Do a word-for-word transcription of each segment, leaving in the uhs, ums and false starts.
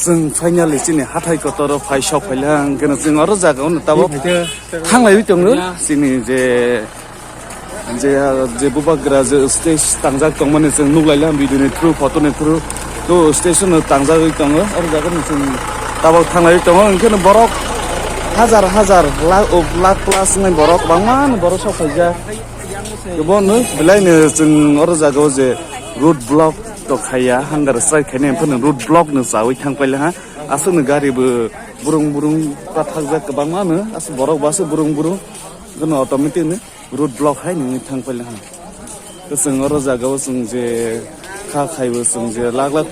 Chwng finally chini hathai kotoro phai sok phaila, hwnkhe no chwng oro jaga o no tabok thanglaiwi tongo. Chini je, je, je bubagra je stage tangjak tongmani chwng nuklaila video ni through, photo ni through. To station no tangjagwi tongo, oro jaga no chwng tabok thanglaiwi tongo, hwnkhe no borok hajar hajar, lakh, o, lakh plus wngnai borok, bangma no borok sok phaijak. Bono belai no chwng oro jaga o je road block to khaiya, hunger strike khainai, hwnkhe no road block no chawi thang paila ha. Aswk no gari bo burung burung ta thakjak kwbangma no, aswk borok bo aswk burung burung, hwnkhe no automatic no road block hai nini thang paila ha. Chwng oro jaga o chwng je kha khaibo, chwng je lakh lakh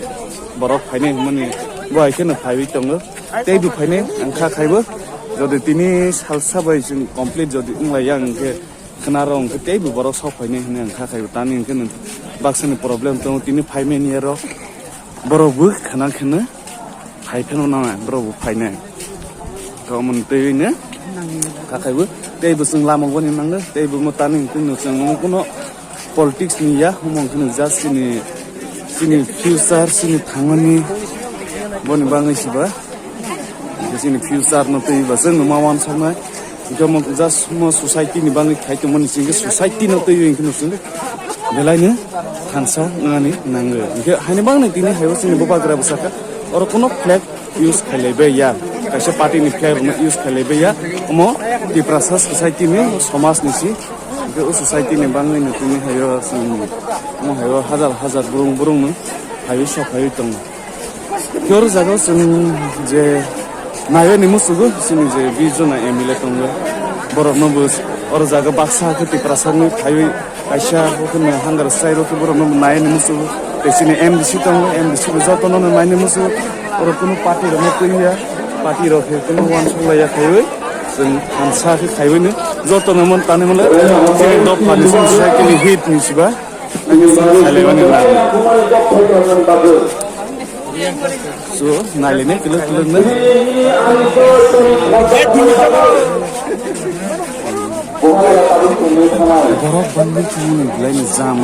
borok phainai hwnmani bo hai kheno phaiwi tongo. Tei bo phainai ang kha khaibo, jodi tini salsa bai chwng complete jodi wnglaiya, hwnkhe khwnaro hwnkhe teibo borok sok phainai hwnwi ang kha khaibo. Tani hwnkhe nwng baksani problem tongo, tini phaimani aro borok bo khwna kheno phai phano nang borok bo phainai. Tomon twiwi ne kha khaibo, teibo chwng lama boni nango, teibo mo tani hwnkhe nwng chwng omo kuno politics ni ya, omo hwnkhe nwng just chini, chini future, chini thangmani boni bangwi siba. Hwnkhe chini future no twiwi ba chwng no ma wansoknai. Hwnkhe omo just mo society ni bangwi khai tongmani chwng khe society no twiwi hwnkhe no chwng belai no thansa wngnani nango. Hwnkhe haini bangni tini haibo chini bubagra bwsakha oro kuno flag use khailaibai ya, kaisa party ni flag rokno use khailaibai ya. Omo Tiprasa society ni, somaj ni si. Hwnkhe o society ni bangwi no tini haio chwng, omo haio hajar hajar burung burung no haiwi sok haiwi tongo. Khe oro jaga o chwng je naiwi ni musugo, chini je bish jona M L A tongo, borokno bo oro jaga baksa khe Tiprasa ni phaiwi kaisa bo khe no hunger strike rw khe borokno bo naiwi ni musugo. Tei chini M D C tongo, M D C bo jotono no naini musugo. Oro kunu party rokno twi ya, party rok khe kunu uansuk laiya khaiwi chwng thansa khe khaiwi no jotono mon tani mole chini dopha ni chini society ni hit ni siba. So, nailene kilo kilo na. Borok bangwi chini belai ni jam.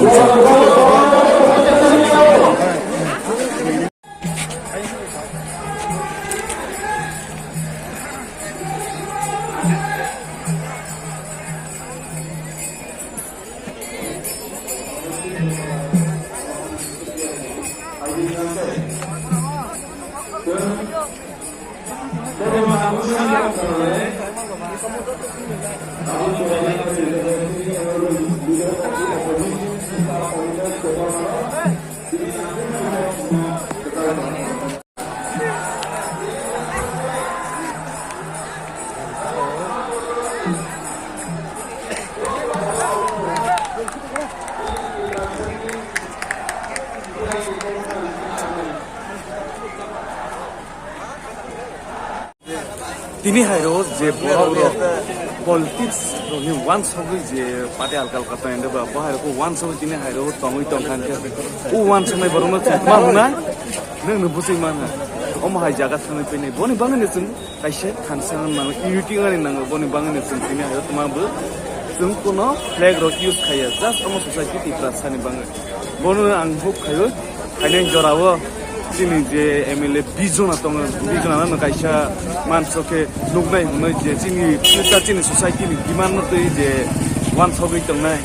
Tini hai rok je borok rok politics rok ni uansugwi je party alka alka tongo ba, bo hai rok uansugwi tini hai rok tongwi tongkha hwnkhe, o uansuknai borok no chwng ma hwnna nwng no bujui mano. Omo hai jaga thangwi painai boni bagwi no chwng kaisa thansa wng nango, unity wngani nango, boni bagwi no chwng tini hai rok tongma bo chwng kuno flag rok use khaiya, just omo society Tiprasa ni bagwi. Bono ang hope khaio, khainai jorao chini je M L A bijona tongo, bijona no kaisa manso khe nuknai hwnwi je chini future chini society ni demand no twi je uansugwi tongnai,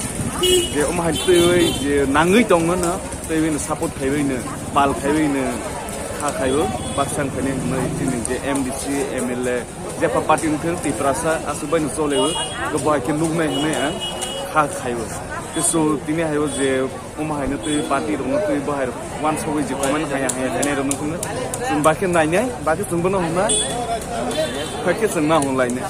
je omo hai twiwi je nangwi tongno no twiwi no support khaiwi no, pal khaiwi no kha khaio, baksa wng khainai hwnwi chini je M D C, M L A, jepha party wngthung Tiprasa aswk bai no chole o, bo hai khe nuknai hwnwi ang kha khaio. So tini hai o je omo hai no twi party rok no twi bo hai rok uansugwi je comment haya haya khainai rok no chwng bakhe nainai, bakhe chwng bono hwnna, khaikhe chwng ma hwnlainai.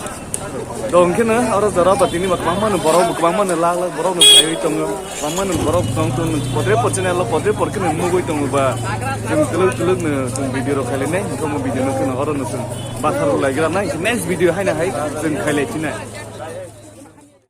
Do hwnkhe no oro jora ba tini ba kwbangma no borok bo kwbangma no lakh lakh borok no khaiwi tongo, kwbangma no borok tong tong podre por channel o podre por khe no nugwi tongo ba chwng twlwk twlwk no chwng video rok khailainai, hwnkhe omo video no kheno oro no chwng. Bathar rok lai gra nai, next video haino hai chwng khailai phinai.